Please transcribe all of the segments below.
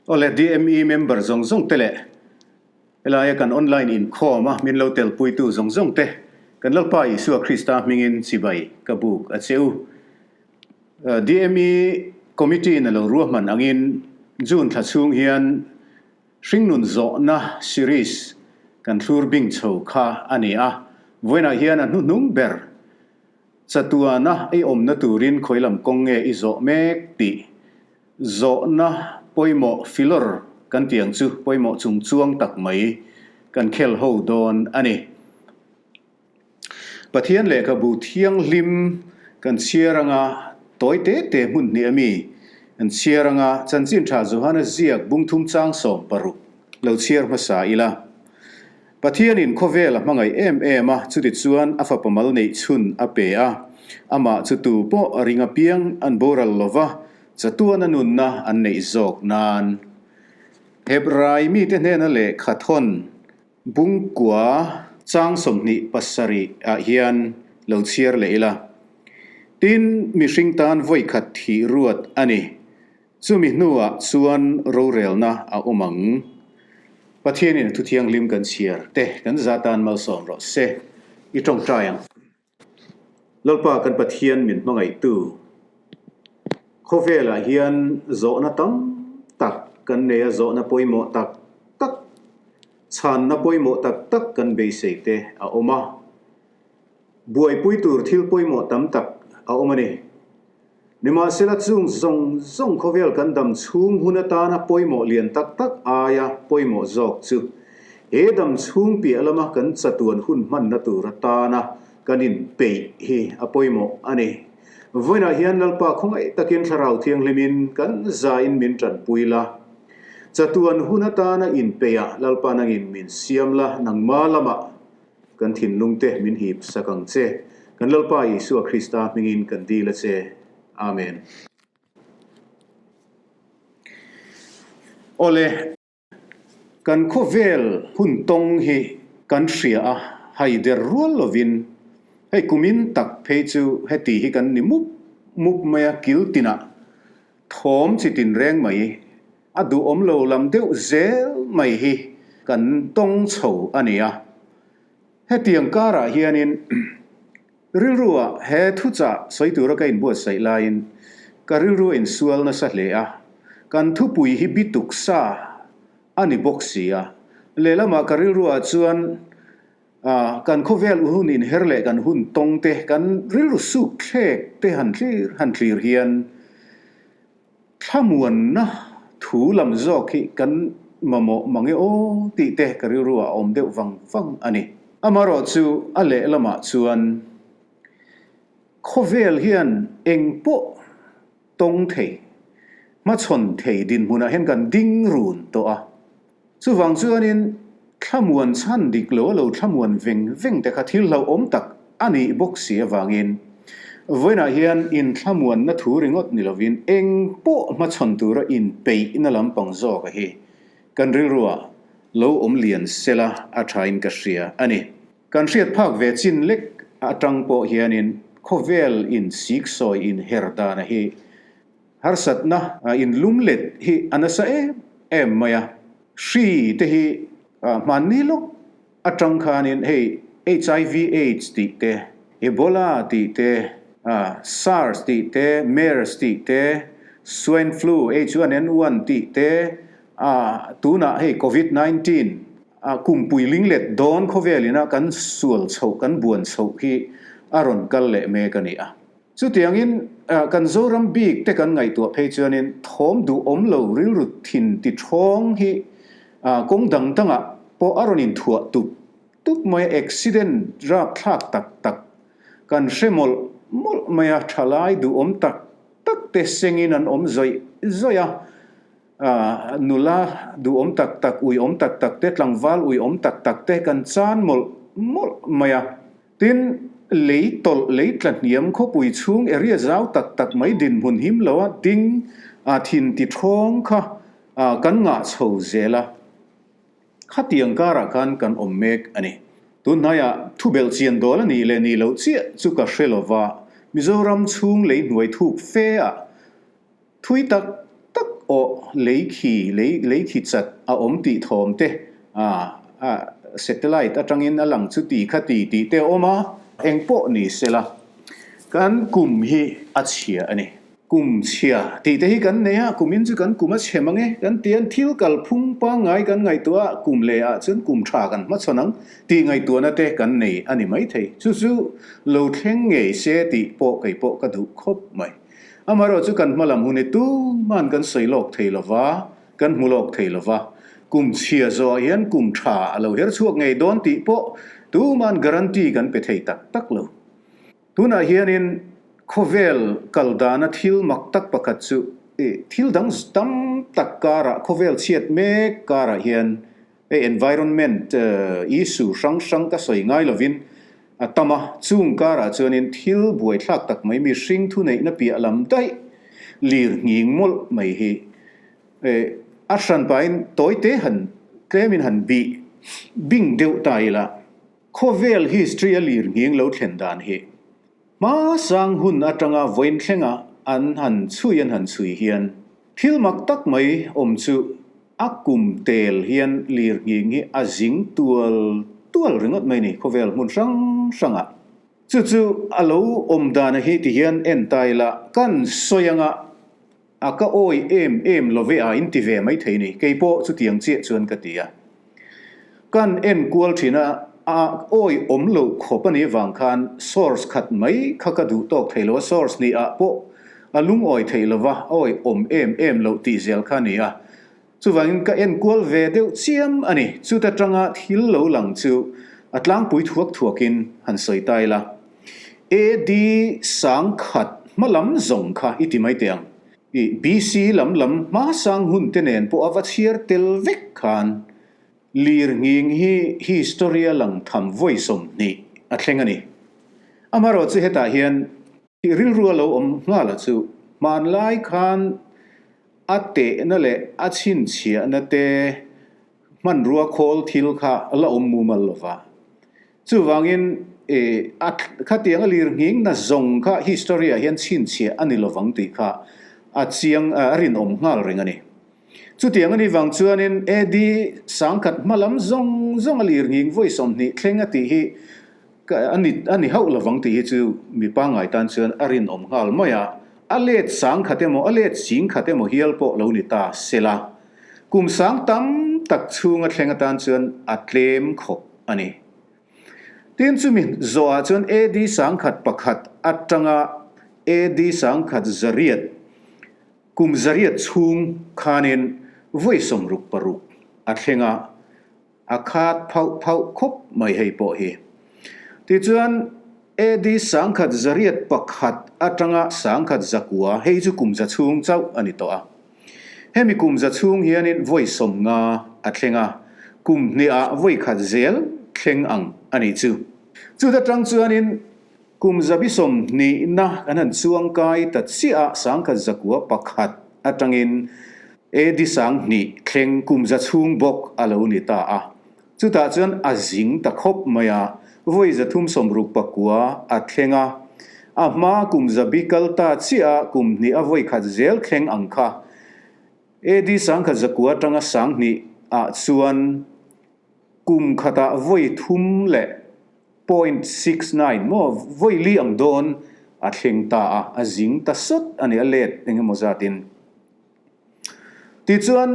Awle DME member zawng zawng te leh helaia kan online inkhawm a min lo telpuitu zawng zawng te kan Lalpa Isua Krista hmingin chibai ka buk a che u. DME committee in a lo ruahman angin June thla chhung hian Hringnun zawhna series kan thlur bing chho kha a ni a, vawiinah hian a hnuhnung ber chatuana i awmna turin khawilam kawng nge i zawh mek tih zawhna pawimawh filawr kan tih ang chu pawimawh chung chuang tak mai kan khel ho dawn a ni. Pathian lehkhabu thianghlim kan chhiar anga tawi te te hmun hnih a mi kan chhiar anga Chanchin Tha Johana ziak bungthum chang 16 lo chhiar hmasa ila. Pathianin khawvel a hmangaih em em a, chuti chuan a fapa mal neih chhun a pe a, amah chu tu pawh a ring apiang an boral lova, chatuana nunna an neih zawk nan. Hebrai mite hnena lehkha thawn Bungkua chang 27 ah hian lo chhiar leh ila. Tin, mihring tan vawi khat thih ruat a ni. Chumi hnuah chuan rorelna a awm ang. Pathianin a thuthianghlim kan chhiar te kan za tan malsawm rawh se. I tawngtai ang. Lalpa kan Pathian min hmangaihtu khawvelah hian zawhna tam tak kan nei a, zawhna pawimawh tak tak, chhanna pawimawh tak tak kan beisei te a awm a. Buaipui tur thil pawimawh tam tak a awm a ni. Nimahsela chung zawng zawng khawvel kan dam chhung hun atana pawimawh lian tak tak aia pawimawh zawk chu he dam chhung piah lama kan chatuan hun hmanna tur atana kan inpeih hi a pawimawh a ni. Vawiinah hian Lalpa khawngaih takin Thlarau Thianghlimin kan zain min tanpui la. Chatuan hun atana inpeih a Lalpa nangin min siam la, nangma lamah Kan thinlungte min hip sak ang che. Kan Lalpa Isua Krista hmingin kan dil a che. Amen. Awle, kan khawvel hun tawng hi kan hria a, hai der rual lovin hei kumin tak phei chu heti hi kan ni mup mup mai a, kil tinah thawm chi tin reng mai A duhawm lo lam deuh zel mai hi kan tawng chho a ni a. Hetiang karah hianin rilruah he thuchah sawi tura ka inbuatsaih laiin ka rilru a insual nasa hle a, kan thupui hi bituk sa a ni bawk si a. Lehlamah ka rilruah chuan kan khawvel hun inher leh kan hun tawng te, kan rilru suk thlek te han thlir han thlir hian, Thlamuanna thu lam zawk hi kan mamawh mang e aw tih te ka rilru ah a awm deuh vang vang a ni. Amaherawh chu a lehlamah chuan khawvel hian eng pawh tawng thei, hmachhawn thei dinhmunah hian kan ding run tawh a. Chuvang chuanin thlamuan chhan dik lo a lo thlamuan veng veng te kha thil hlauhawm tak a nih bawk si avangin vawiinah hian inthlamuanna thu ringawt ni lovin eng pawh hmachhawn tura inpeihna lampang zawk a hi kan rilruah lo awm lian sela a thain ka hria a ni. Kan hriat phak ve chin lek atang pawh hianin khawvel insiksawi inher dana hi Harsatna in lum let hi a nasa em em mai a, hri te hi hmanni lawk atang khanin hei HIV AIDS tih te, Ebola tih te, SARS tih te, MERS tih te, Swine Flu H1N1 tih te, tunah hei Covid 19 kumpui linglet dawn khawvelina kan sual chhoh kan buan chhoh hi a rawn kal leh mek a ni a. Chutiangin kan Zoram bik te kan ngaihtuah phei chuanin thawm duh awm lo rilru thin ti thawng hi kawng dang dangah pawh a rawn inthuah tup tup mai a, accident rapthlak tak tak kan hre mawlh mawlh mai a, thalai duhawm tak tak te sengin an awm zawih zawih a, nula duhawm tak tak, uiawm tak tak te, tlangval uiawm tak tak te kan chan mawlh mawlh mai a. Tin, lei tawlh, lei tla hniam khawpui chhung area zau tak tak mai dinhmun him lo a ding a thin ti thawng kha kan ngah chho zel a. Khatiang karah khan kan awm mek a ni. Tunhnaiah thubelh chian dawl a nih leh nih loh chiah chu ka hre lo va, Mizoram chhung lei hnuai thuk fe ah thui tak tak Aw lei khi, lei lei khi chat a awm tih thawm te, ah ah satellite atangin a lang chu ti kha ti tih te a awm a. Eng pawh ni sela, kan kum hi a chhia a ni. Kum chhia tih te hi kan nei a, kum in chu kan kum a chhe mang e kan ti a, thil kalphung pangngai kan ngaihtuah a, kum leh ah chuan kum tha kan hmachhawn ang tih ngaihtuahna te kan nei a ni maithei. Chu chu lo thleng ngei se tih pawh kei pawh ka duh khawp mai. Amaherawh chu kan hmalam hun hi tuman kan sawi lawk thei lova, kan hmu lawk thei lova, kum chhia zawhah hian kum tha a lo her chhuak ngei dawn tih pawh tuman guarantee kan pe thei tak tak lo. Tunah hianin khawvel kal dana thil mak tak pakhat chu thil dang tam tak karah khawvel chhiat mek karah hian Hei environment issue hrang hrang ka sawi ngai lovin a tam a, chung karah chuanin thil buaithlak tak mai mihring thuneihna piah lam daih lir nghing mawlh mai hi a hran pahin tawite han tlemin han bih bing deuh ta ila, khawvel history a lir nghing lo thlen dan hi hmasang hun atanga vawiin thlenga an han chhui an han chhui hian Thil mak tak mai awm chu a kum tel hian lirnghing hi a zing tual tual ringawt mai ni khawvel hmun hrang hrangah. Chu chu a lo awm dana hi ti hian en ta ila kan sawi anga a ka awi em em lo ve a in ti ve mai thei ni kei pawh chutiang chiah chuan ka ti a. Kan en kual thin a a awi awm loh khawp a nih vang khan source khat mai kha ka duh tawk thei lo a, source nih ah pawh a lungawi thei lo va, awi awm em em loh tih zel kha a ni a. Chuvangin ka en kual ve deuh chiam a ni, chuta tanga thil lo lang chu a tlangpui thuak thuakin han sawi ta ila. AD 1000 hma lam zawng kha i ti mai teh ang. I BC lam lam hmasang hun te nen pawh a va chhiar tel vek khan lirnghing hi history a lang tham vawi 20 a thleng a ni. Amaherawh chu hetah hian rilru a lo awm nghal a chu hmanlai khan a tehna leh a chhinchhiahna te hmanrua khawl thil kha la awm mumal lo va. Chuvangin, a khatiang a lir nghing na zawng kha history ah hian chhinchhiah a ni lovang tih kha a chiang, a rinawm nghal reng a ni. Chutiang a nih vang chuanin AD 1000 hma lam zawng zawng a lir nghing vawi 20 thleng a tih hi a ni a ni hauh lovang tih hi chu mi pangngai tan chuan a rinawm nghal mai a, a let 1000 emaw a let 10,000 emaw hial pawh lo ni ta sela kum sang tam tak chhunga thleng atan chuan a tlem khawp. a ni. Tin, chumi zawhah chuan AD 1001 atanga AD 1100, kum 800 chhung khanin vawi 66 a thleng a, a khat phauh phauh khawp mai hei pawh hi. Tichuan, AD 1101 atanga 1109, hei chu kum za chhung chauh a ni tawh a. Hemi kum za chhung hianin vawi 50 a thleng a, kum hnihah vawi khat zel thleng ang a nih chu. Chuta tang chuanin kum zabi sawmhnihna kan han chuang kai ta chiah a, 1101 atangin AD 2000 thleng kum za chhung bawk a lo ni ta a. Chutah chuan a zing ta khawp mai a, vawi 369 a thleng a. A hma kum zabi kal ta chiah a kum hnih a vawi khat zel thleng ang kha. AD 1109 atanga 2000 ah chuan kum khatah vawi thum leh point 69 maw vawi li ang dawn a thleng ta a, a zing ta sawt a ni, a let eng emaw zatin. Tichuan.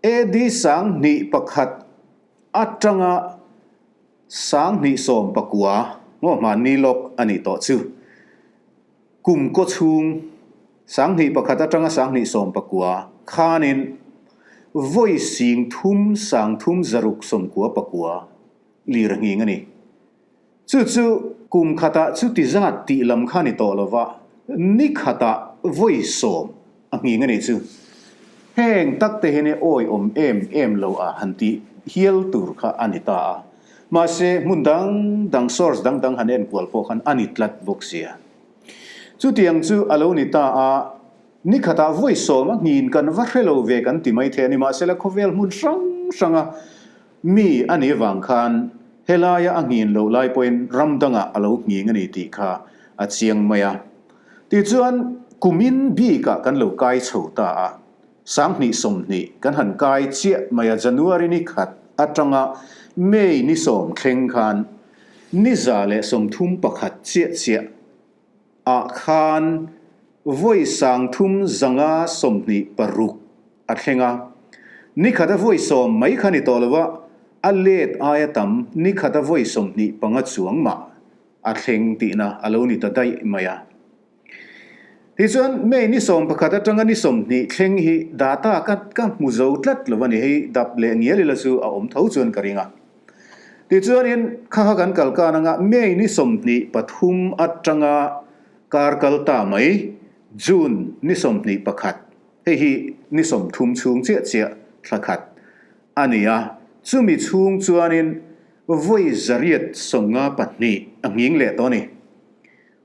AD 2001 atanga 2019 ngaw hmanni lawk a nih tawh chu. Kum kaw chhung 2001 atanga 2019 khanin vawi 30 3699 lir a nghing a ni. Chu chu kum khatah chuti zat tih lam kha ni tawh lova, ni khatah vawi 10 a nghing a nih chu. Heng tak te hian awi awm em em lo a han tih hial tur kha a ni ta a. Mahse, hmun dang dang source dang dang han enkual pawh khan a ni tlat bawk sia. Chutiang chu a lo ni ta a, ni khatah vawi 10 a nghin kan va hre lo ve kan ti mai thei a ni. Mahsela khawvel hmun hrang hranga Mi a nih vang khan helaia a nghin loh lai pawhin ram dangah a lo nghing a ni tih kha a chiang mai a. Tichuan, kumin bikah kan lo kai chho ta a. 2020 kan han kai chiah mai a, January ni khat atanga May ni sawm thleng khan ni 131 chiah chiah ah khan vawi 3526 a thleng a, ni khata vawi sawm mai kha ni tawh lo a, a let aia tam ni khata vawi 25 chuang mah a thleng tihna a lo ni ta daih mai a. Tichuan, May ni 11 atanga ni 20 thleng hi data ka ka hmu zo tlat lo a ni, hei dap leh ngial ila chu a awm tho chuan ka ring a. Tichuanin, kha kha kan kal kan anga May ni 23 atanga kar kal ta mai, June ni 21, hei hi ni 30 chhung chiah chiah thla khat a ni a, chumi chhung chuanin vawi 852 a nghing leh tawh a ni.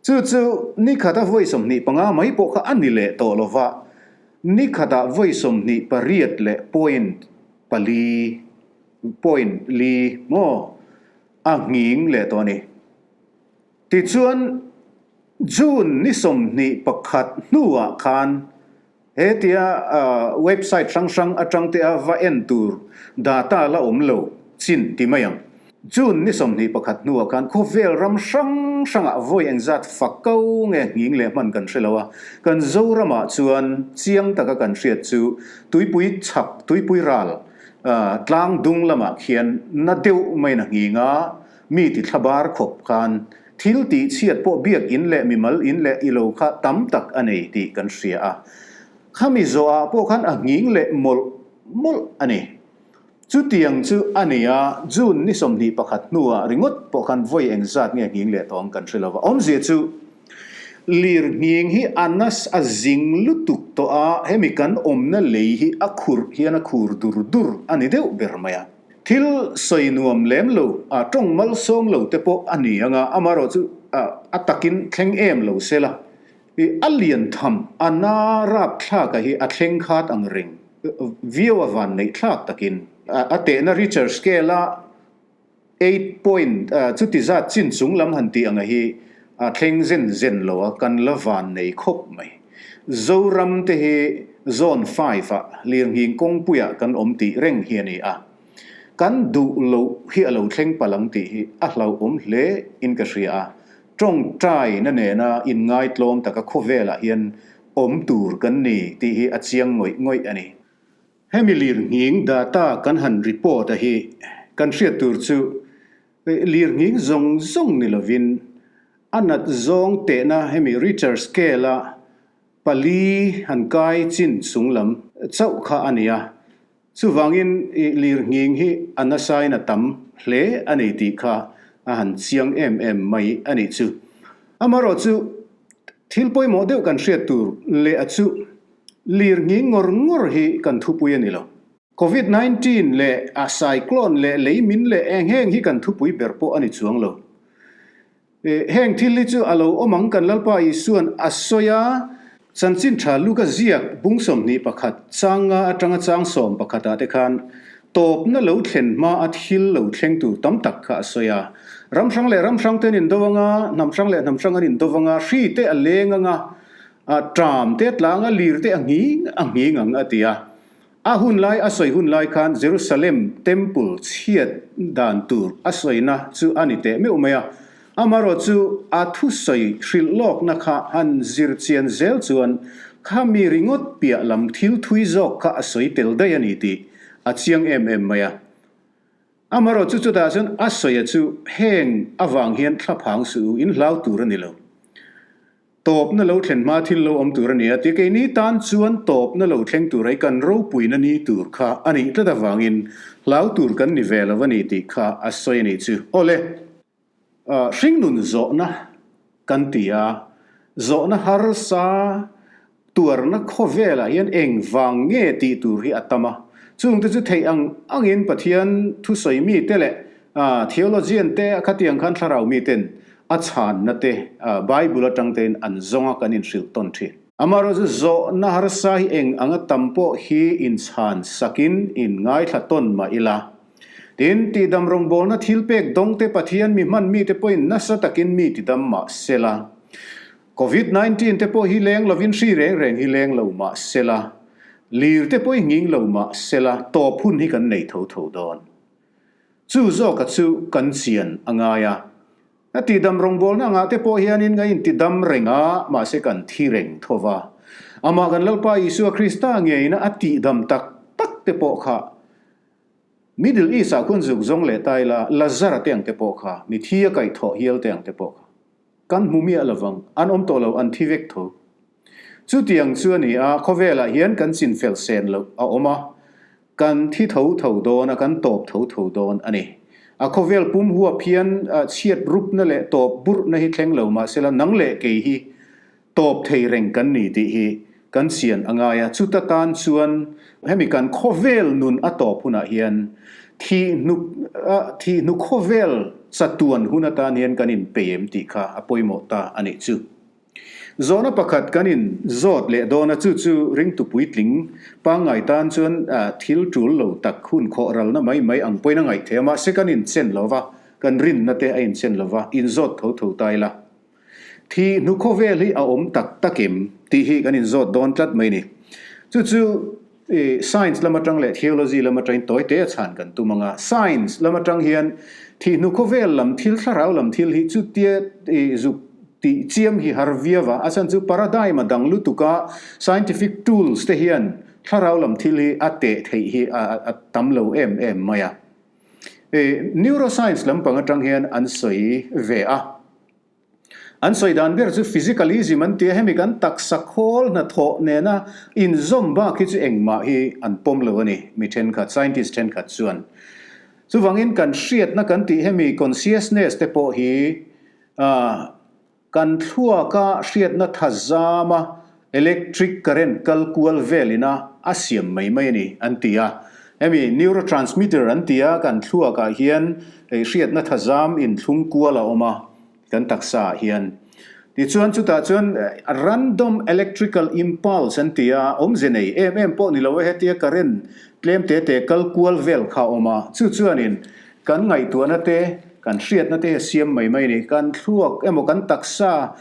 Chu chu ni khata vawi 25 mai pawh kha a ni leh tawh lo va, ni khatah vawi 28 leh point pali, point li maw a nghing leh tawh a ni. Tichuan, June ni 21 hnuah khan He tia website hrang hrang atang te a va en tur data la awm lo chin ti mai ang. June ni 21 hnuah khan khawvel ram hrang hrangah vawi engzat fak ko nge nghing leh hman kan hre lo a, kan Zoramah chuan chiang taka kan hriat chu tuipui chhak tuipui ral tlang dung lamah khian na deuh maiin a nghing a, mi ti thlabar khawp khan Thil tih chhiat pawh biak in leh mimal in leh i lo kha tam tak a nei tih kan hria a. Khami zawhah pawh khan a nghing leh mawlh mawlh a ni. Chutiang chu a ni a, June ni 21 hnuah ringawt pawh khan vawi engzat nge nghing leh tawng kan hre lo va. Awmzia chu lir nghing hi a nas a zing lutuk tawh a, hemi kan awmna lei hi a khurh hian a khur dur dur a ni deuh ber mai a. Thil sawi nuam lem lo, a tawng malsawm lo te pawh a ni ang a, amaherawhchu a takin thleng em lo se la, i a lian tham, a na rapthlaka hi a thleng khat ang reng viau a van neih thlak takin. A tehna Richter scale a eight point chuti zat chin chung lam han tih anga hi a thleng zen zen lo a, kan la van nei khawp mai. Zoram te hi Zone five ah lirnghing kawngpuiah kan awm tih reng hi a ni a, kan duh loh hi a lo thleng palh ang tih hi a hlauhawm hle in ka hria a, tawngtaina nena inngaitlawm taka khawvelah hian awm tur kan ni tih hi a chiang ngawih ngawih a ni. Hemi lirnghing data kan han report a hi kan hriat tur chu lirnghing zawng zawng ni lovin a nat zawng tehna hemi Richter scale a Pali han kai chin chung lam chauh kha a ni a, chuvangin i lirnghing hi a nasain a tam hle a ni tih kha a han chiang em em mai a nih chu. Amaherawh chu thil pawimawh deuh kan hriat tur leh a chu lirnghing ngawr ngawr hi kan thupui a ni lo. Covid 19 leh a cyclone leh leimin leh eng heng hi kan thupui ber pawh a ni chuang lo. Heng thil hi chu a lo awm ang kan Lalpa Isua'n a sawi a. Chanchin tha Luka ziak bung 21 chang nga atanga chang 11 ah te khan tawpna lo thlen hma a thil lo thleng tur tam tak kha a sawi a. Ram hrang leh ram hrang te an indo anga, hnam hrang leh hnam hrang an indo anga, hri te a leng anga, ṭam te a tlang a, lir te a nghing a nghing ang a ti a. A hun lai a sawi hun lai khan Jerusalem Temple chhiat dan tur a sawina chu a ni teh meuh mai a. Amaherawh chu a thusawi hrilh lawkna kha han zir chian zel chuan kha mi ringawt piah lam thil thui zawk kha a sawi tel daih a ni tih a chiang em em mai a. Amaherawh chu chutah chuan a sawi a chu heng avang hian thlaphang suh u, in hlau tur a ni lo. Tawpna lo thlen hma thil lo awm tur a ni a, ti keini tan chuan tawpna lo thleng tur ai kan ropuina ni tur kha a nih tlat avangin hlau tur kan ni ve lo a ni tih kha a sawi a nih chu. Awle, hringnun zawhna kan ti a, zawhna harsa tuarna khawvelah hian engvang nge tih tur hi a tam a, chungte chu theih ang angin Pathian thusawi mite leh Theologian te khatiang khan thlarau miten a chhanna te Bible atang tein an zawng a kan inhrilh tawn thin. Amaherawhchu zawhna harsa hi eng anga tam pawh hi inchhan sakin in ngaithla tawn mah ila. Tin, tihdam rawngbawlna thilpek dawng te Pathian mi hman mite pawhin nasa takin mi tidam mah sela. Covid 19 te pawh hi leng lovin hri reng reng hi leng lo mah sela. Lir te pawh i nghing lo mah sela tawp hun hi kan nei tho tho dawn. Chu zawka chu kan chian a ngai a. A tihdam rawngbawlna angah te pawh hianin kan intidam reng a, mahse kan thi reng tho va. Amah kan Lalpa Isua Krista ngeina a tihdam tak tak te pawh kha Middle East ah khuan zuk zawng leh ta ila, Lazara te ang te pawh kha, mithi a kaihthawh hial te ang te pawh kha kan hmu miah lovang, an awm tawh lo, an thi vek tho. Chutiang chu a ni a, khawvelah hian kan chinfel sen loh a awm a, kan thi tho tho dawn a, kan tawp tho tho dawn a ni. A khawvel pum huap hian chhiat rupna leh tawp burhna hi thleng lo mahsela nang leh kei hi tawp thei reng kan ni tih hi kan chian a ngai a, chuta tan chuan hemi kan khawvel nun a tawp hunah hian thihnu thihnu khawvel chatuan hun atan hian kan inpei em tih kha a pawimawh ta a nih chu. Zawhna pakhat kan in zawt leh dawn a, chu chu ringtu puitling pangngai tan chuan thil tul lo tak hun khawh ralna mai mai ang pawhin a ngaih thei a, mahse kan inchen lo va, kan rinna te a inchen lo va, inzawt tho tho ta ila. Thi hnu khawvel hi a awm tak tak em tih hi kan inzawt dawn tlat mai ni. Chu chu science lam atang leh theology lam atangin tawi te a chhan kan tum ang a. Science lam atang hian thi hnu khawvel lam thil, thlarau lam thil hi chutia zuk tih chiam hi har viau a. A chhan chu paradigm a dang lutuk a, scientific tools te hian thlarau lam thil hi a teh theih hi a tam lo em em mai a. Neuroscience lampang atang hian an sawi ve a. An sawi dan ber chu physicalism an ti a, hemi kan taksa khawl hnathawh nena inzawm bak hi chu engmah hi an pawm lo a ni, mi thenkhat, scientist thenkhat chuan. Chuvangin kan hriatna kan tih hemi consciousness te pawh hi kan thluaka hriatna thazama electric current kal kual velina a siam mai mai a ni an ti a. Hemi neurotransmitter an ti a, kan thluakah hian hriatna thazam inthlung kual a awm a kan taksa ah hian. Tichuan chutah chuan random electrical impulse an ti a, awmze nei em em pawh ni lo e, hetia current tlem te te kal kual vel kha a awm a, chu chuanin kan ngaihtuahna te, kan hriatna te hi a siam mai mai a ni. Kan thluak emaw kan taksa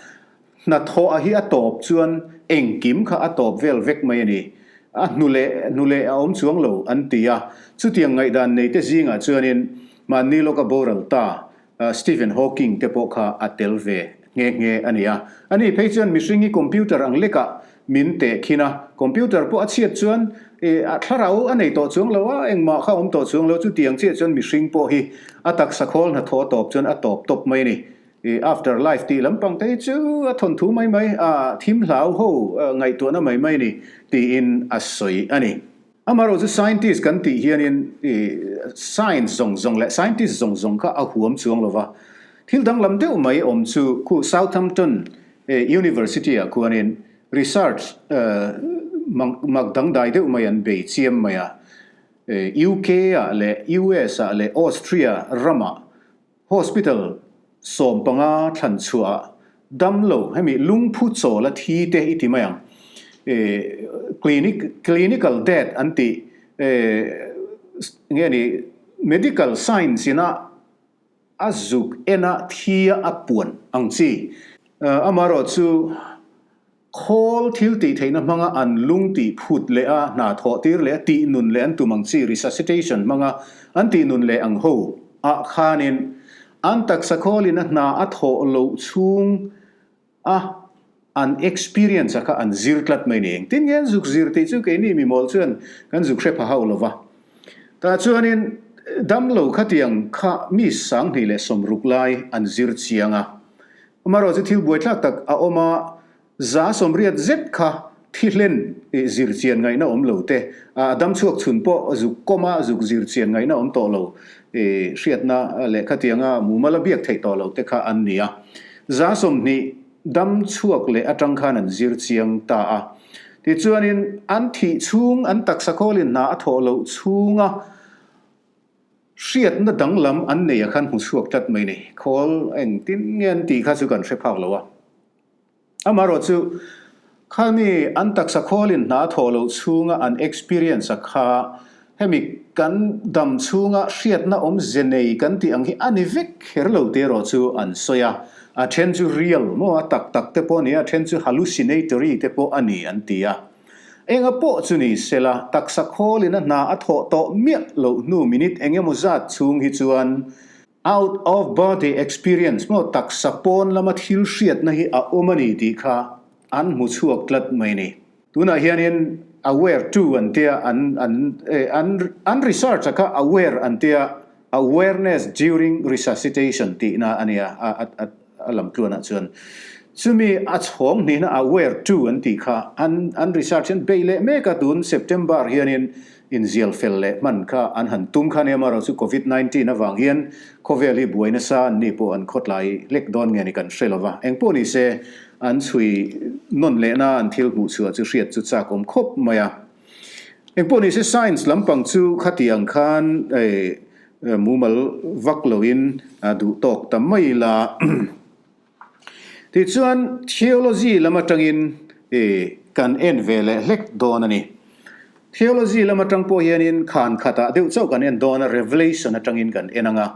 Hnathawh a hi a tawp chuan engkim kha a tawp vel vek mai a ni. A hnu leh hnu leh a awm chuang lo an ti a. Chutiang ngaihdan neite zingah chuanin mahni lawka boral ta Stephen Hawking te pawh kha a tel ve nghe nghe a ni a. Ani phei chuan mihring hi computer ang lekah min teh khin a, computer pawh a chhiat chuan a thlarau a nei tawh chuang lo a, engmah kha a awm tawh chuang lo. Chutiang chiah chuan mihring pawh hi a taksa khawl hnathawh a tawp chuan a tawp tawp mai a ni. I after life tih lampang te hi chu a thawnthu mai mai a, thim hlau ho ngaihtuahna mai mai a ni tiin a sawi a ni. Amaherawh chu scientist kan tih hianin i science zawng zawng leh scientist zawng zawng kha a huam chuang lo va, thil danglam deuh mai awm chu khu Southampton University ah khuanin research mak dangdai deuh mai an bei chiam mai a, UK ah leh US ah leh Austria ramah Hospital 15 thlan chhuah damlo hemi lungphu chawl a thi te i ti mai ang. Clinic clinical death an tih nge ni medical science ina a zuk ena thi a a puan ang chi. Amaherawhchu Khawl thil tih theihna hmanga an lung tih phut leh a hna thawh tir leh a tih nun leh an tum ang chi, resuscitation, hmanga an tih nun leh ang ho ah khanin an taksa khawlin a hna a thawh loh chhung a an experience a kha an zir tlat mai ni. Engtin nge an zuk zir tih chu keini mimawl chuan kan zuk hre pha hauh lo va. Tah chuanin damlo khatiang kha mi 260 lai an zir chiang a. Amaherawh chu thil buaithlak tak a awm a, 180 zet kha thi hlen zir chian ngaihna awm lo te, a dam chhuak chhun pawh zuk kawm a, zuk zir chian ngaihna awm tawh lo, hriatna leh khatianga mumal a biak theih tawh lo te kha an ni a. 20 dam chhuak leh atang khan an zir chiang ta a. Tichuanin an thih chhung, an taksa khawlin hna a thawh loh chhunga, Hriatna danglam an nei a khan hmu chhuak tlat mai ni. Khawl engtin nge an tih kha chu kan hre phak lo a. Amaherawh chu khami an taksa khawlin hna a thawh loh chhunga an experience a kha hemi kan dam chhunga hriatna awmze nei kan tih ang hi a ni vek kher lo tih erawh chu an sawi a. A then chu real maw a tak tak te pawh a ni a, a then chu hallucinatory te pawh a ni an ti a. Enga pawh chu ni sela, taksa khawlin a hna a thawh tawh miah loh hnu minute eng emaw zat chhung hi chuan out of body experience maw taksa pawn lama thil hriatna hi a awm a ni tih kha an hmu chhuak tlat mai ni. Tunah hianin aware to an tia an an an an research a kha aware an tia awareness during resuscitation tihna a nia a a a lam tluanah chuan chumi a chhawng hnihna aware to an tih kha an an research hian bei leh mek a tun September hianin inzial fel leh hman kha an han tum kha nia amaherawhchu covid 19 avang hian khawvel hi buai nasa an ni pawh an khawtlai hlek dawn nge ni kan hre lova engpawh ni se An chhui nawn lehna an thil hmuh chhuah chu hriat chu chak awm khawp mai a. Engpawh nise science lampang chu khatiang khan mumal vak loin duh tawk ta mai la. Tichuan theology lam atangin kan en ve leh hlek dawn a ni. Theology lam atang pawh hianin khan khatah deuh chauh kan en dawn a, Revelation atangin kan en ang a.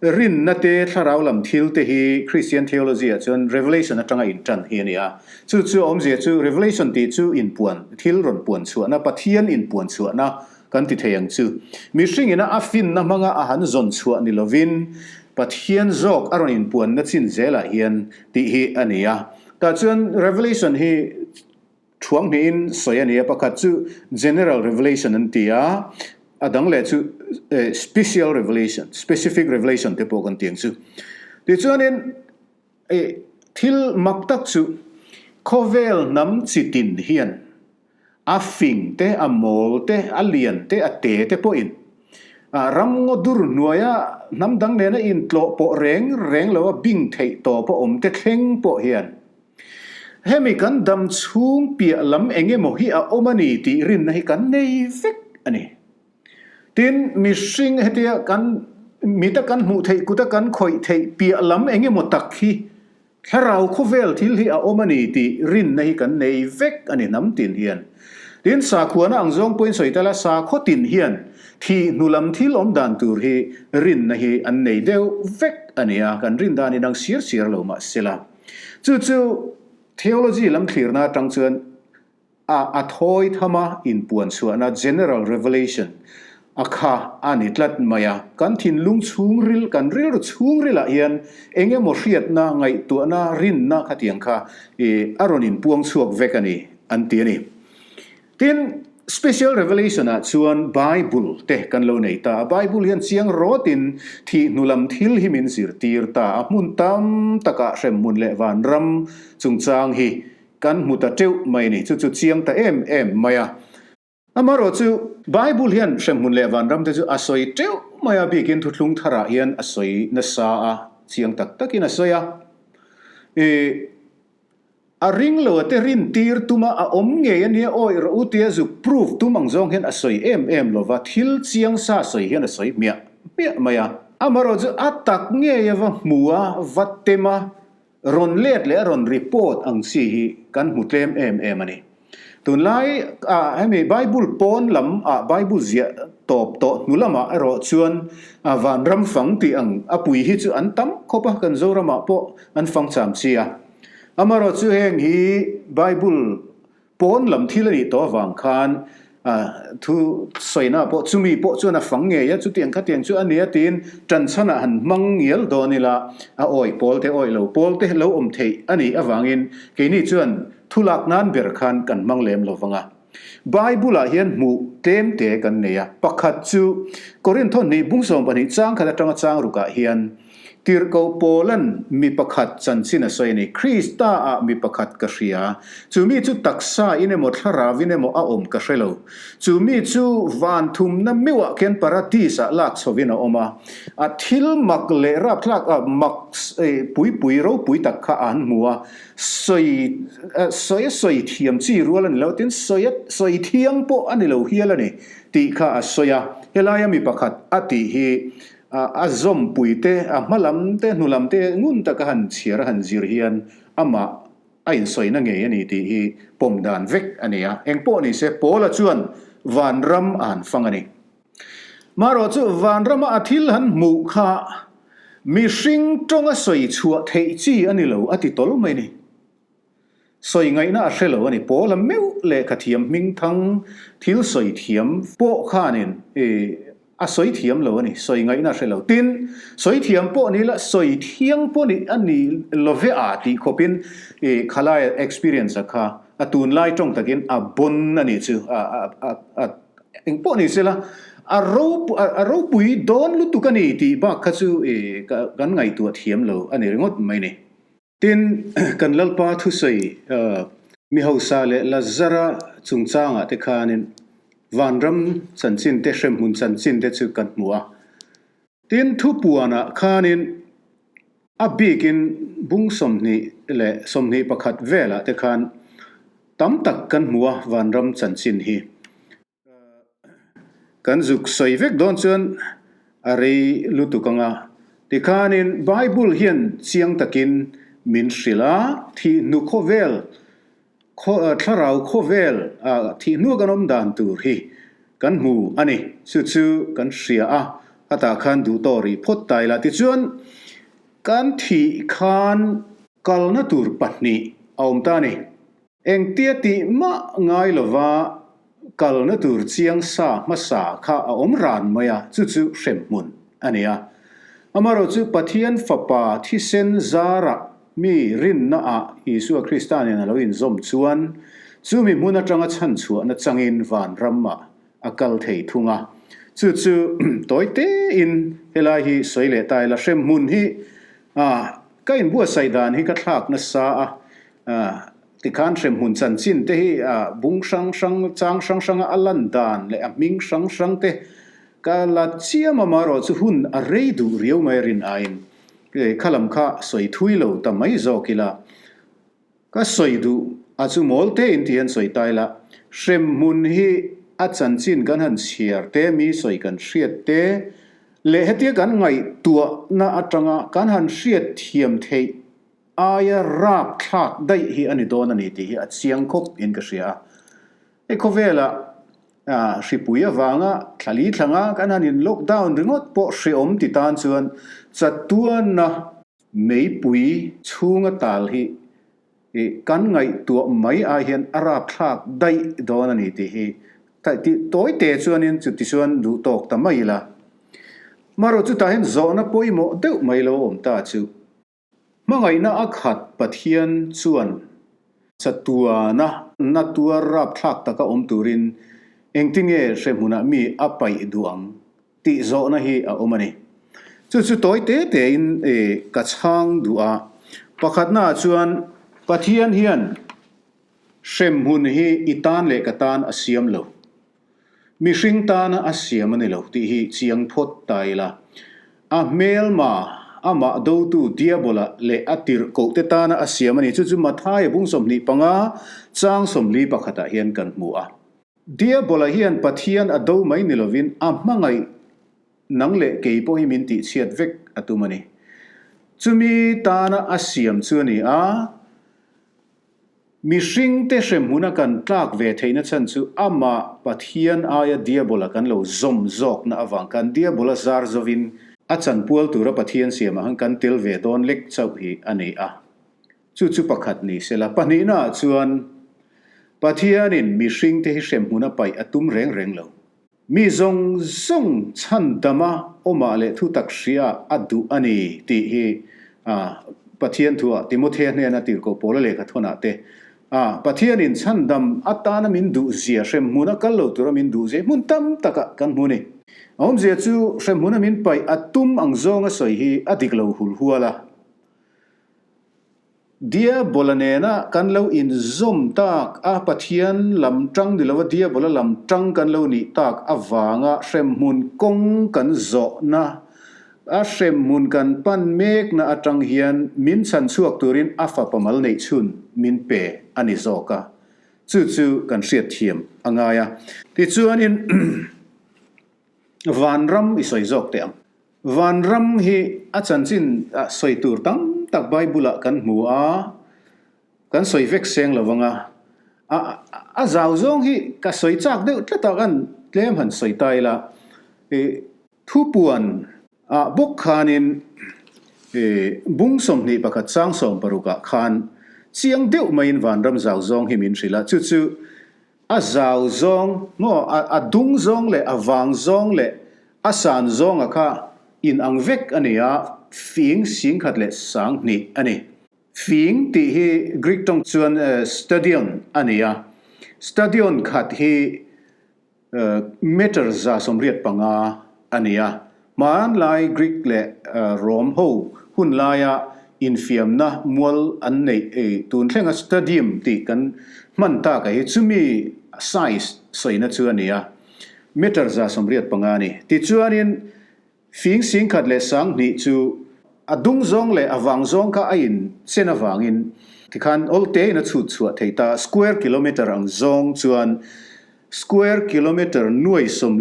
Rinna te, thlarau lam thil te hi Christian theology ah chuan Revelation atanga intan hi a ni a. Chu chu a awmzia chu Revelation tih chu inpuan, thil rawn puan chhuahna, Pathian inpuan chhuahna kan ti thei ang chu. Mihring ina a finna hmanga a han zawn chhuah ni lovin Pathian zawk a rawn inpuanna chin zelah hian tih hi a ni a. Tah chuan Revelation hi Thuang hnihin sawi a ni a, pakhat chu General Revelation an ti a, a dang leh chu Special Revelation, Specific Revelation te pawh kan ti ang chu. Tichuanin thil mak tak chu khawvel hnam chi tin hian a fing te, a mawl te, a lian te, a te te pawhin ramngaw dur hnuaia hnam dang nena intlawh pawh reng reng lo a bing theih tawp a awm te thleng pawh hian Hemi kan dam chhung piah lam eng emaw hi a awm a ni tih rinna hi kan nei vek a ni. Tin, mihring hetia kan mita kan hmuh theih kuta kan khawih theih piah lam eng emaw tak hi thlarau khawvel thil hi a awm a ni tih rinna hi kan nei vek a ni hnam tin hian. Tin, sakhuana ang zawng pawhin sawi ta la, sakhaw tin hian thih hnu lam thil awm dan tur hi rinna hi an nei deuh vek a ni a, kan rin dan inang siar siar lo mahsela. Chu chu theology lam thlirna atang chuan a a thawi thama inpuan chhuahna, general revelation, a kha a ni tlat mai a. Kan thinlung chhungril, kan rilru chhungrilah hian eng emaw hriatna, ngaihtuahna, rinna khatiang kha a rawn inpuang chhuak vek a ni an ti a ni. Tin, Special Revelation ah chuan Bible te kan lo nei ta a, Bible hian chiang rawtin thih hnu lam thil hi min zirtir ta a, hmun tam takah hremhmun leh vanram chungchang hi kan hmu ta teuh mai a ni, chu chu chiang ta em em mai a. Amaherawh chu Bible hian hremhmun leh vanram te chu a sawi teuh mai a, bikin thuthlung tharah hian a sawi nasa a, chiang tak takin a sawi a. Ih. A ring lo a te rin tir tuma a awm ngei a nia awih rawh u tia zuk proof tum ang zawng hian a sawi em em lo va, thil chiang sa sawi hian a sawi hmiah hmiah mai a. Amaherawh chu a tak ngei a va hmu a, va tem a, rawn let leh a rawn report ang chi hi kan hmu tlem em em a ni. Tunlai ah hemi Bible pawn lam ah Bible ziah tawp tawh hnu lamah erawh chuan vanram fang tih ang a pui hi chu an tam khawp a, kan Zoramah pawh an fang cham chi a. Amaherawh chu heng hi Bible pawn lam thil a nih tawh avang khan thu sawina pawh chumi pawh chuan a fang ngei a, chutiang khatiang chu a nia tiin ṭanchhanah han hmang ngial dawn ila a awih pawl te awih lo pawl te lo awm theih a nih avangin keini chuan Thu lak nan ber khan kan hmang lem lo vang a. Bible-ah hian hmuh tlem te kan nei a. Pakhat chu Korintho hnih bung 12 chang khat atanga chang rukah hian Tirhkoh Paula'n mi pakhat chanchin a sawi a ni. Krista-ah mi pakhat ka hria. Chu mi chu taksa in emaw thlarau in emaw a awm ka hre lo. Chu mi chu van thumna meuhah khian paradis-ah lak chhovin a awm a. A thil mak leh rapthlak a mak pui pui ropui tak kha a han hmu a. Sawi sawi a sawi thiam chi rual a ni lo, tin sawi a sawi thiang pawh a ni lo hial a ni tih kha a sawi a. Helaia mi pakhat a tih hi a zawmpui te, a hma lam te, hnu lam te ngun taka han chhiar a han zir hian amah a insawina ngei a ni tih hi pawm dan vek a ni a. Engpawh ni se Paula chuan vanram a han fang a ni. Marawh chu vanrama a thil han hmuh kha mihring tawnga sawi chhuah theih chi a ni lo a ti tawl mai ni. Sawi ngaihna a hre lo a ni. Paula meuh lehkha thiam hmingthang thil sawi thiam pawh khanin a sawi thiam lo a ni. Sawi ngaihna a hre lo. Tin, sawi thiam pawh ni la, sawi thiang pawh ni a ni lo ve a tih khawpin khalaia experience a kha a tunlai tawng takin a bon a nih chu. A eng pawh ni sela a a ropui dawn lutuk a ni tih bak kha chu kan ngaihtuah thiam lo a ni ringawt mai ni. Tin, kan Lalpa thusawi mi hausa leh Lazara chungchangah te khanin vanram chanchin te, hremhmun chanchin te chu kan hmu a. Tin, thupuanah khanin a bikin bung 20 leh 21 velah te khan tam tak kan hmu a vanram chanchin hi. Kan zuk sawi vek dawn chuan a rei lutuk ang a. Tikhanin Bible hian chiang takin min hrilh a, thihnu khawvel, thlarau khawvel thihnu kan awm dan tur hi kan hmu a ni. Chu chu kan hria a, a tah khan duh tawh rih phawt ta ila. Tichuan kan thih khan kalna tur pahnih a awm ta a ni. Engtia tih mah ngai lova kalna tur chiang sa hmasa kha a awm ran mai a, chu chu hremhmun a ni a. Amaherawh chu Pathian Fapa thisen zarah mi rinna ah Isua Krista nen a lo inzawm chuan chumi hmun atanga chhanchhuahna changin vanram ah a kal thei thung a. Chu chu tawi tein helai hi sawi leh ta ila hremhmun hi ka inbuatsaih dan hi ka thlak nasa a, Tikhan hremhmun chanchin te hi bung hrang hrang, chang hrang hranga a lan dan leh a hming hrang hrang te ka la chiam a, marawh chu hun a rei duh riau mai a rin aiin kha lam kha sawi thui lo ta mai zawk ila ka sawi duh a chu mawl te in ti hian sawi ta ila hremhmun hi a chanchin kan han chhiar te mi sawi kan hriat te leh hetia kan ngaihtuahna atanga kan han hriat thiam theih Aia rap thlak daih hi a ni dawn a ni tih hi a chiang khawp in ka hria a. Hei khawvela hripui avanga thlali thlanga kan han in lockdown ringawt pawh hreawm ti tan chuan chatuana meipui chhunga tal hi kan ngaihtuah mai ai hian a rap thlak daih dawn a ni tih hi tawi te chuanin chuti chuan duh tawk ta mai ila. Marawh chutah hian zawhna pawimawh deuh mai lo awm ta chu. Hmangaihna a khat Pathian chuan chatuana na tuar rapthlak taka awm turin engtinge hre hmunah mi a paih duh ang tih zawhna hi a awm a ni. Chu chu tawi te tein ka chhang duh a. Pakhatnaah chuan Pathian hian hremhmun hi i tan leh ka tan a siam lo. Mihring tana a siam a ni lo tih hi chiang phawt ta ila. A hmelma, amah dotu Diabola leh a tirhkohte tana a siam a ni. Chu chu Mathaia bung 25 chang 41 ah hian kan hmu a. Diabola hian Pathian a do mai ni lovin a hmangaih nang leh kei pawh hi min tihchhiat vek a tum a ni. Chumi tana a siam chu a ni a. Mihringte hremhmuna kan tlak ve theihna chhan chu amah Pathian aia Diabola kan lo zawm zawkna avang khan Diabola zar zovin a chanpual tura Pathian siamah khan kan tel ve dawn lek chauh hi a ni a. Chu chu pakhat ni sela. Pahnihnaah chuan Pathianin mihringte hi hremhmuna paih a tum reng reng lo. Mi zawng zawng chhandama awmah leh thutak hria a duh a ni tih hi Pathian thuah Timothea hnena tirhkoh Paula lehkha thawnah te Pathianin chhandam atana min duh zia, hremhmun a kal lo tura min duh zia hi hmun tam takah kan hmu a ni. A awmzia chu hremhmuna min paih a tum ang zawnga sawi hi a dik lo hul hual a. Diabola nena kan lo inzawm tak a, Pathian lam tang ni lova Diabola lam tang kan lo nih tak avanga hremhmun kawng kan zawhna, a hremhmun kan pan mekna atang hian min chhan chhuak turin a fapa mal neih chhun min pe a ni zawk a, chu chu kan hriatthiam a ngai a. Tichuanin vanram i sawi zawk teh ang. Vanram hi a chanchin sawi tur tam tak Bible-ah kan hmu a, kan sawi vek seng lo vang a. A zau zawng hi ka sawi chak deuh tlat a, kan tlem han sawi ta ila. Thupuan ah bawk khanin bung 21 chang 60 ah khan. Chiang deuh maiin vanram zau zawng hi min hrilh a, chu chu a zau zawng maw, a dung zawng leh a vang zawng leh a san zawnga kha in ang vek a ni a, fing singkhat leh 2000 a ni. Fing tih hi Greek tawng chuan stadion a ni a, stadion khat hi meter 185 a ni a. Hmanlai Greek leh Rom ho hun laia infiamna mual an neih tun thlenga stadium tih kan hman taka hi chumi size sawina chu a ni a, meter 185 a ni. Tichuanin Fing 10,000 leh 2000 chu a dung zawng leh a vang zawng kha a in chen avangin tikhan awl tein a chhut chhuah thei ta. Square kilometre ang zawng chuan square kilometre 49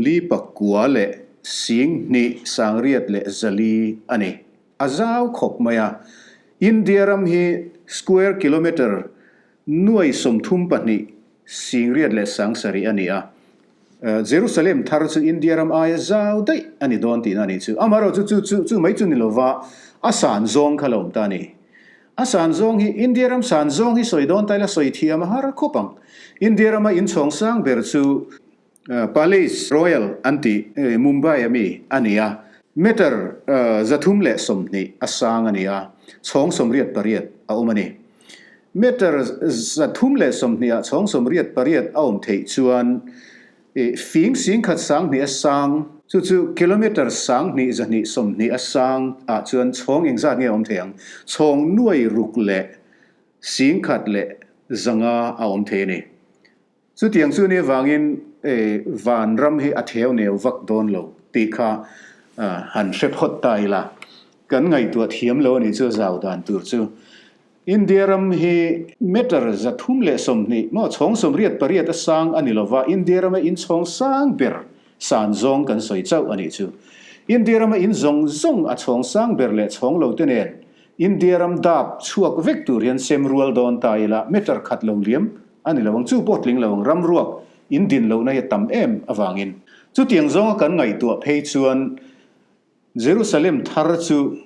leh 2 804 a ni. A zau khawp mai a. India ram hi square kilometre 32 8 leh 7,000 a ni a. Jerusalem thar chu India ram aia zau daih a ni dawn tihna a nih chu. Amaherawhchu chu chu chu mai chu ni lova a san zawng kha la awm ta a ni. A san zawng hi India ram san zawng hi sawi dawn ta ila sawi thiam a har khawp ang. India rama inchhawng sang ber chu Palace Royal an tih Mumbai a mi a ni a. Meter 320 a sang a ni a, chhawng 88 a awm a ni. Meter 320 ah chhawng 88 a awm theih chuan fing 10,000 20 a sang, chu chu kilometer 2,220 a sang ah chuan chhawng engzat nge a awm thei ang? Chhawng nuai ruk leh 1,100 a awm thei a ni. Chutiang chu ni avangin vanram hi a theu neu vak dawn lo tih kha han hre phawt ta ila. Kan ngaihtuah thiam lo a nih chu a zau dan tur chu. India ram hi meter 320 maw chhawng 88 a sang a ni lova, India rama in chhawng sang ber san zawng kan sawi chauh a nih chu. India rama in zawng zawng a chhawng sang ber leh chhawng lo te nen India ram dap chhuak vek tur hian sem rual dawn ta ila meter khat lo liam A ni lo ang, chu pawh tling lo ang, ram ruak in din lohna hi a tam em avangin. Chutiang zawnga kan ngaihtuah phei chuan Jerusalem thar chu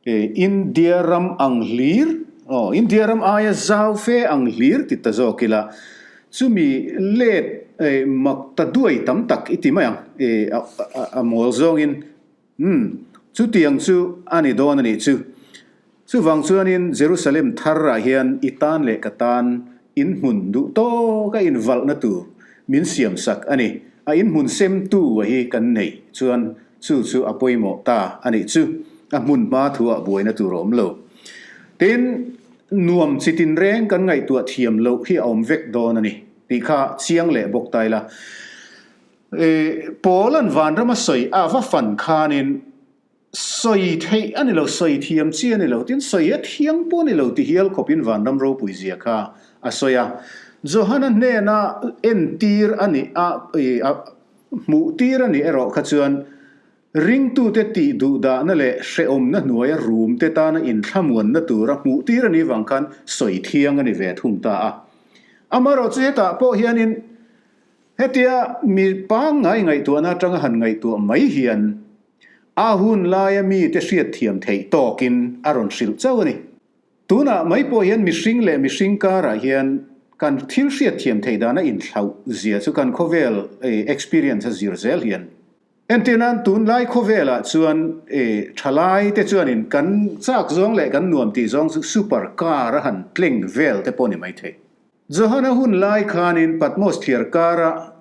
India ram ang hlir, aw, India ram aia zau fe ang hlir ti ta zawk ila, chumi let mak ta duai tam tak i ti mai ang, a mawl zawngin. Umm, chutiang chu a ni dawn a nih chu. Chuvang chuanin Jerusalem tharah hian i tan leh ka tan in hmun duh tawka invalhna tur min siam sak a ni. A in hmun semtu a hi kan neih chuan chu chu a pawimawh ta a nih chu. A hmun hma thuah buaina tur a awm lo. Tin, nuam chi tinreng kan ngaihtuah thiam loh hi a awm vek dawn a ni tih kha chiang leh bawk ta ila. Paula'n vanram a sawi a va fan khanin sawi theih a ni lo, sawi thiam chi a ni lo, tin sawi a thiang pawh a ni lo ti hial khawpin vanram ropui zia kha a sawi a. Johana hnena entir a nih a, hmuh tir a nih erawh kha chuan ringtute tih duhdahna leh hrehawmna hnuaia rumte tana inthlamuanna tura hmuh tir a nih vang khan sawi thiang a ni ve thung ta a. Amaherawh chu hetah pawh hianin Hetia mi pangngai ngaihtuahna atanga han ngaihtuah mai hian a hun laia mite hriatthiam theih tawkin a rawn hrilh chauh a ni. Tunah mai pawh hian mihring leh mihring karah hian kan thil hriatthiam theih dana inthlauh zia chu kan khawvel experience a zir zel hian. Entirnan tunlai khawvelah chuan thalai te chuanin kan chak zawng leh kan nuam tih zawng chu super car a han tleng vel te pawh ni maithei. Johana hun lai khanin Patmos thliar kara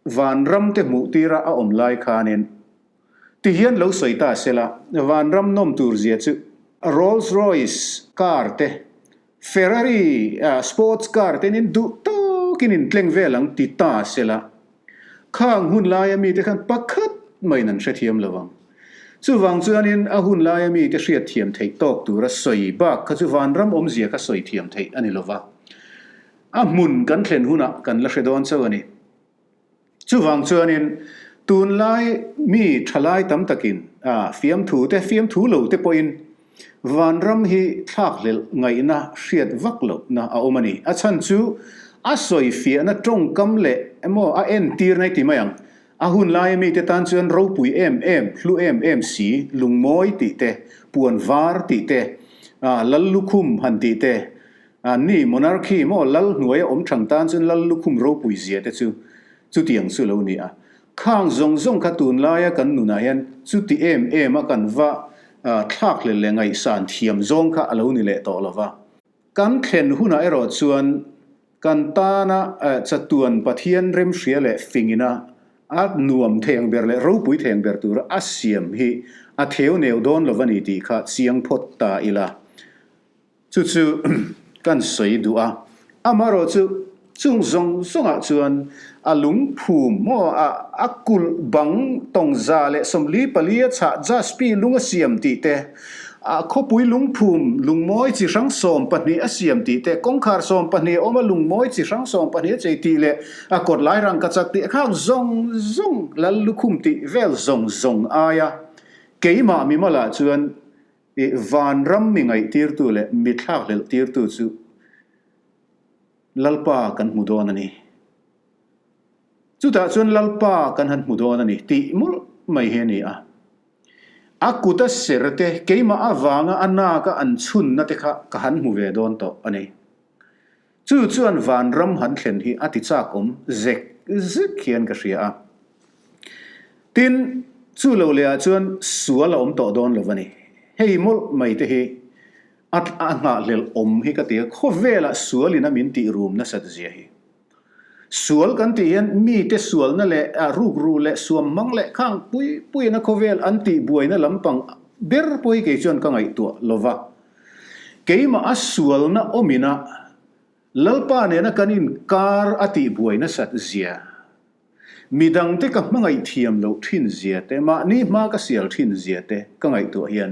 vanram te hmuh tira a awm lai khanin ti hian lo sawi ta sela, vanram nawm tur zia chu Rolls Royce car te, Ferrari sports car te nin duh tawkin in tleng vel ang ti ta sela, khang hun laia mite khan pakhat maiin an hrethiam lo ang. Chuvang chuanin a hun laia mite hriatthiam theih tawk tura sawi bak kha chu vanram awmzia kha sawi thiam theih a ni lova. A hmun kan thlen hunah kan la hre dawn chauh a ni. Chuvang chuanin tunlai mi thalai tam takin fiamthu te, fiamthu lo te pawhin Vanram hi thlakhlelh ngaihna hriat vak lohna a awm a ni. A chhan chu a sawi fiahna tawngkam leh emaw a entirna i ti mai ang. A hun laia mite tan chuan ropui em em, hlu em em si, lungmawi tih te, puan var tih te, lal lukhum han tih te, Ni, monarchy maw lal hnuaia awm thang tan chuan lal lukhum ropui zia te chu chutiang chu lo ni a. Khang zawng zawng kha tunlaia kan nunah hian chuti em em a kan va thlak leh leh ngaihsan thiam zawng kha a lo ni leh tawh lo va. Kan thlen hunah erawh chuan kan tana chatuan Pathian remhria leh fingina a nuam theng ber leh ropui theng ber tura a siam hi a theu neu dawn lo va ni tih kha chiang phawt ta ila. Chu chu kan sawi duh a, amaherawh chu chung zawng zawngah chuan a lungphum maw a a kulh bang tawngza leh 44 a chhah jaspi lung a siam tih te, a khawpui lungphum lungmawi chi hrang 12 a siam tih te, kawngkhar 12 a awm a lungmawi chi hrang 12 a chei tih leh a kawt lai rangkachak tih khak zawng zawng lal lukhum tih vel zawng zawng aia keimah mimalah chuan I vanram mi ngaihtirtu leh mi thlakhlelhtirtu chu Lalpa kan hmu dawn a ni. Chutah chuan Lalpa kan han hmu dawn a ni tih mawlh mai hi a ni a. A kuta ser te, keimah avanga a naka an chhunna te kha ka han hmu ve dawn tawh a ni. Chu chuan vanram han thlen hi a ti chak awm zek zek hian ka hria a. Tin, chu lo leh ah chuan sual a awm tawh dawn lo a ni. Hei mawlh mai te hi a a nghahhlelh awm hi ka ti a, khawvelah sualin a min tih rum nasat zia hi. Sual kan tih hian mite sualna leh rukru leh suam hmang leh khang pui puiin a khawvel an tih buaina lampang ber pawh hi kei chuan ka ngaihtuah lo va. Keimah a sualna awmina Lalpa nena kan inkar a tihbuai nasat zia, midangte ka hmangaih thiam loh thin zia te, mahni hma ka sial thin zia te ka ngaihtuah hian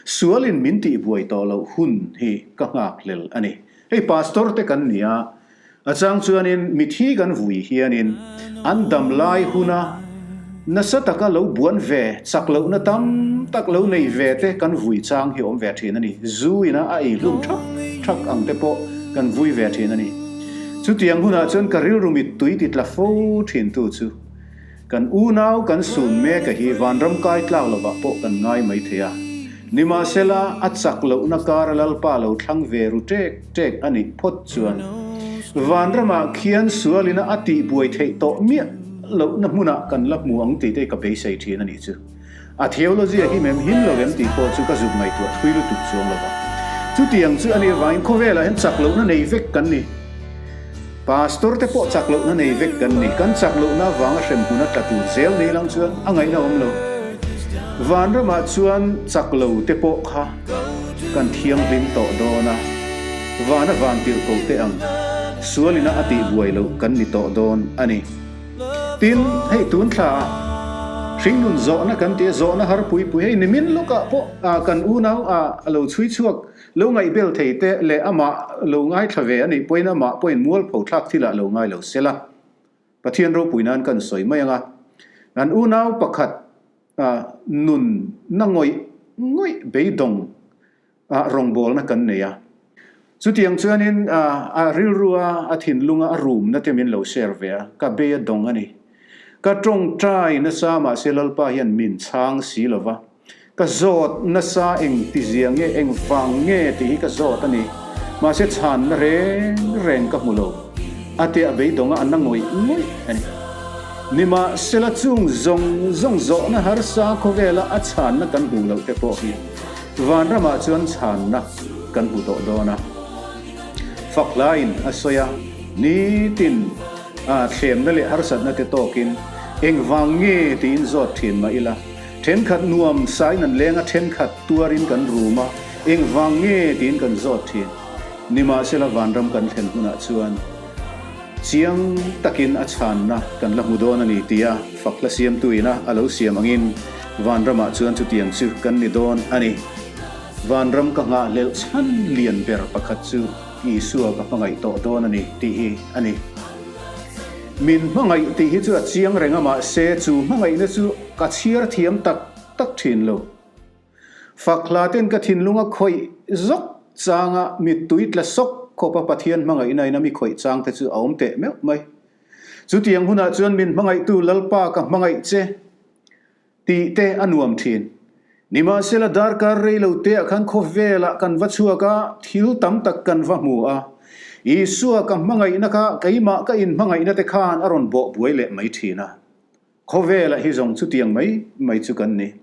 sualin min tihbuai tawh loh hun hi ka nghakhlel a ni. Hei Pastor te kan ni a, A chang chuanin mithi kan vui hianin an dam lai huna nasa taka lo buan ve, chak lohna tam tak lo nei ve te kan vui chang hi awm ve thin a ni. Zu ina a ei hlum thak thak ang te pawh kan vui ve thin a ni. Chutiang hunah chuan ka rilru mittui ti tla fo thin tu chu Kan unau kan sun mek a hi vanram kai tlak lovah pawh kan ngai mai thei a. Nimahsela, a chak lohna kara Lalpa lo thlang ve ru ṭek ṭek a nih phawt chuan vanramah khian sualina a tihbuai theih tawh miah lohna hmunah kan la hmu ang tih te ka beisei ṭhin a nih chu. A theology a him em him lo em tih pawh chu ka zuk ngaihtuah thui lutuk chuang lo va. Chutiang chu a nih avangin khawvelah hian chak lohna nei vek kan ni. Pastor te pawh chak lohna nei vek kan ni. Kan chak lohna avanga hremhmun a tla tur zel ni lang chuan a ngaihna awm lo. Vanramah chuan chak lo te pawh kha kan thianghlim tawh dawn a, vana van tirhkoh te ang sualina a tihbuai loh kan ni tawh dawn a ni. Tin, hei tun thla ah hringnun zawhna kan ti a, zawhna har pui pui hei nimin lawkah pawh kan unau a lo chhui chhuak lo ngaihbel thei te leh amah lo ngaithla ve a nih pawhin amah pawhin mualpho thlak thilah lo ngai lo sela. Pathian ropui nan kan sawi mai ang a, kan unau pakhat nun na ngawih ngawih beidawng ah rawngbawlna kan nei a. Chutiang chuanin a rilrua a thinlunga a rumna te min lo share ve a, ka bei a dawng a ni. Ka tawngtai nasa mahse Lalpa hian min chhang si lo va, ka zawt nasa eng tizia nge eng vang nge tih hi ka zawt a ni. Mahse chhanna reng reng ka hmu lo. A te a beidawng a, a na ngawih ngawih a ni. Nimahsela chung zawng zawng zawhna harsa khawvela a chhanna kan hmuh loh te pawh hi Vanramah chuan chhanna kan hmu tawh dawn a, fak hlaiin a sawi a, nitin a thlemna leh harsatna te tawkin engvang nge tiin zawt thin mah ila, thenkhat nuam sain an leng a, thenkhat tuarin kan rum a, engvang nge tiin kan zawt thin. Nimahsela vanram kan thlen hunah chuan chiang takin a chhanna kan la hmu dawn a ni tia fak hla siamtu ina a lo siam angin vanramah chuan chutiang chu kan ni dawn a ni. Vanram ka nghahhlelh chhan lian ber pakhat chu Isua ka hmangaih tawh dawn a ni tih hi a ni. Min hmangaih tih hi chu a chiang reng a mahse chu hmangaihna chu ka chhiar thiam tak tak thin lo. Fak hla ten ka thinlung a khawih zawk changa mittui tla sawk khawpa Pathian hmangaihna in a mi khawih chang te chu a awm teh meuh mai. Chutiang hunah chuan min hmangaihtu Lalpa ka hmangaih che tih te a nuam thin. Nimahsela darkar rei lo te ah khan khawvelah kan va chhuak a, thil tam tak kan va hmu a. Isua ka hmangaihna kha keimah ka inhmangaihna te khan a rawn bawh buai leh mai thin a. Khawvelah hi zawng chutiang mai mai chu kan ni.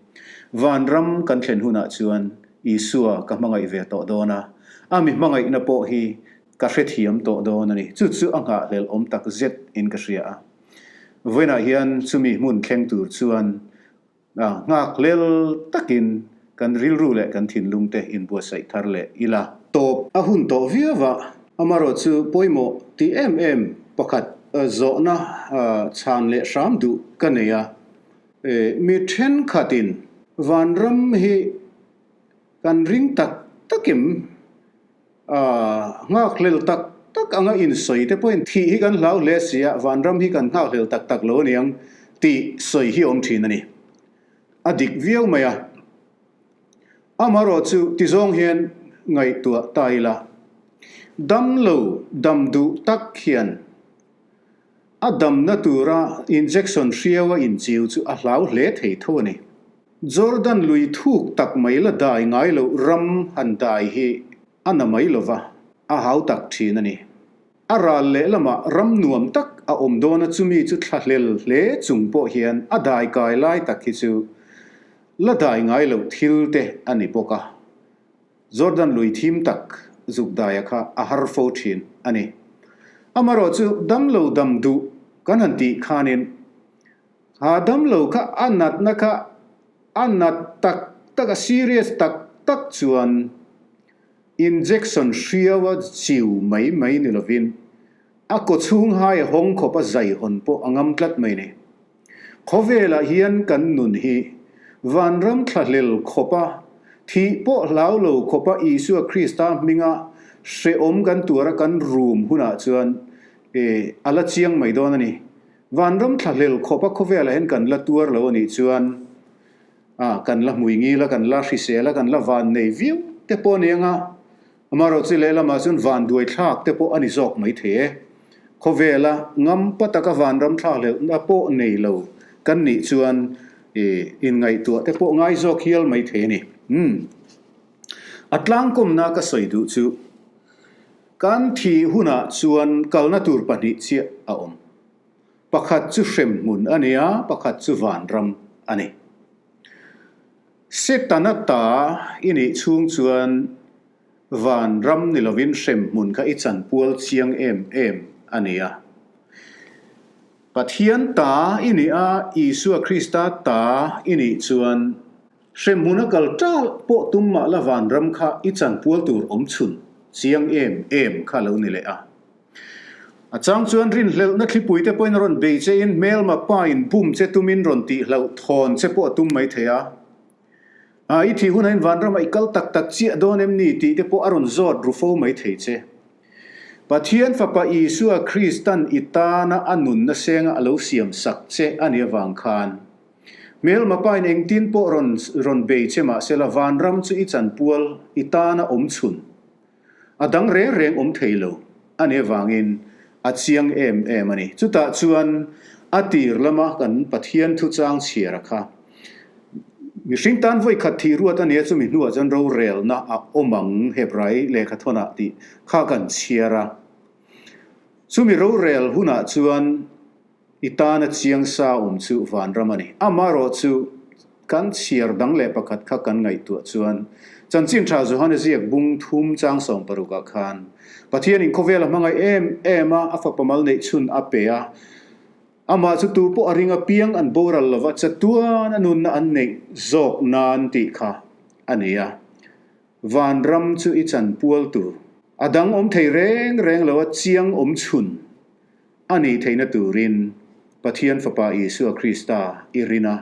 Vanram kan thlen hunah chuan Isua ka hmangaih ve tawh dawn a, a mi hmangaihna pawh hi ka hrethiam tawh dawn a ni. Chu chu a nghahhlelh awm tak zet in ka hria a. Vawiinah hian chumi hmun thleng tur chuan Nghakhlel takin kan rilru leh kan thinlung te inbuatsaih thar leh ila. Tawp a hun tawh viau a, amarawh chu pawimawh tih em em pakhat zawhna chhan leh hram duh ka nei a. Mi thenkhatin vanram hi kan ring tak takim Nghakhlel tak tak anga insawi te pawhin thih hi kan hlau hle si a, vanram hi kan nghakhlel tak tak lo aniang tih sawi hi awm thin a ni. A dik viau mai a. Amaherawh chu tizawng hian ngaihtuah ta ila, damlo dam duh tak hian a damna tura injection hriau a inchiu chu a hlau hle thei tho a ni. Jordan lui thuk tak mai la dai ngai loh ram han dai hi a na mai lova, a hau tak thin a ni. A ral lehlamah ram nuam tak a awm dawn a chumi chu thlahlel hle chung pawh hian a dai kai lai tak hi chu la dai ngai loh thil te a ni bawk a. Jordan lui thim tak zuk daia kha a har fo thin a ni. Amaherawh chu damlo dam duh kan han tih khanin Ha damlo kha a natna kha a nat tak tak a serious tak tak chuan injection hriau a chiu mai mai ni lovin a kawchhung hai a hawng khawp a zai hawn pawh a ngam tlat mai ni. Khawvelah hian kan nun hi vanram thlahlel khawpa thih pawh hlau lo khawpa Isua Krista hminga hrehawm kan tuara kan rum hunah chuan a la chiang mai dawn a ni. Vanram thlahlel khawpa khawvelah hian kan la tuar lo a nih chuan ah kan la hmui ngil a, kan la hrisel a, kan la van nei viau te pawh a ni ang a, amaherawh chu lehlamah chuan van duai thlak te pawh a ni zawk mai thei e. Khawvela ngampa taka vanram thlakhlelhna pawh nei lo kan nih chuan ih inngaihtuah te pawh ngai zawk hial mai thei a ni. Umm. A tlangkawmna ka sawi duh chu Kan thih hunah chuan kalna tur pahnih chiah a awm. Pakhat chu hremhmun a ni a, pakhat chu vanram a ni. Setana ta i nih chhung chuan vanram ni lovin hremhmun kha i chanpual chiang em em a ni a. Pathian ta i nih a, Isua Krista ta i nih chuan Hremhmun a kal ṭalh pawh tum mah la vanram kha i chanpual tur awm chhun chiang em em kha lo ni leh a. A chang chuan rinhlelhna thlipui te pawhin a rawn bei che in hmelma pa in bum che tumin rawn tih hlauh thawn che pawh a tum mai thei a. A, i thih hunah in vanramah i kal tak tak chiah dawn em ni tih te pawh a rawn zawt ru fo mai thei che. Pathian Fapa Isua Kristan i tana a nunna senga a lo siam sak che a nih avang khan Hmelma pain engtin pawh rawn rawn bei che mahsela vanram chu i chanpual i tana awm chhun. A dang reng reng awm thei lo a nih avangin a chiang em em a ni. Chutah chuan a tir lama kan Pathian thuchang chhiar a kha mihring tan vawi khat thih ruat a nia chumi hnuah chuan rorelna a awm ang Hebrai lehkhathawnah tih kha kan chhiar a. Chumi rorel hunah chuan I tana chiang sa awm chu vanram a ni. Amaherawh chu kan chhiar dang leh pakhat kha kan ngaihtuah chuan Chanchin Tha Johana ziak bung thum chang 60 ah khan Pathianin khawvel a hmangaih em em a, a fapa mal neih chhun a pe a, amah chu tu pawh a ring apiang an boral lova chatuan a nunna an neih zawk nan tih kha a ni a. Vanram chu i chanpual tur a dang awm thei reng reng lo a chiang awm chhun a nih theihna turin Pathian Fapa Isua Krista i rin a,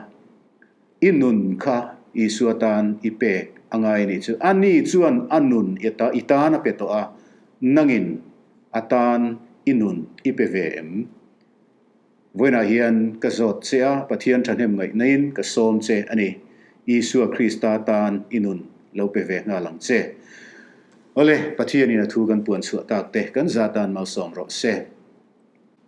i nun kha Isua tan i pek a ngai a nih chu. Ani chuan a nun i tan a pe tawh a, nangin a tan i nun i pe ve em? Vawiinah hian ka zawt che a, Pathian thahnem ngaihnain ka sawm che a ni. Isua Krista tan i nun lo pe ve nghal ang che. Awle, Pathianin a thu kan puan chhuah tak te kan za tan malsawm rawh se.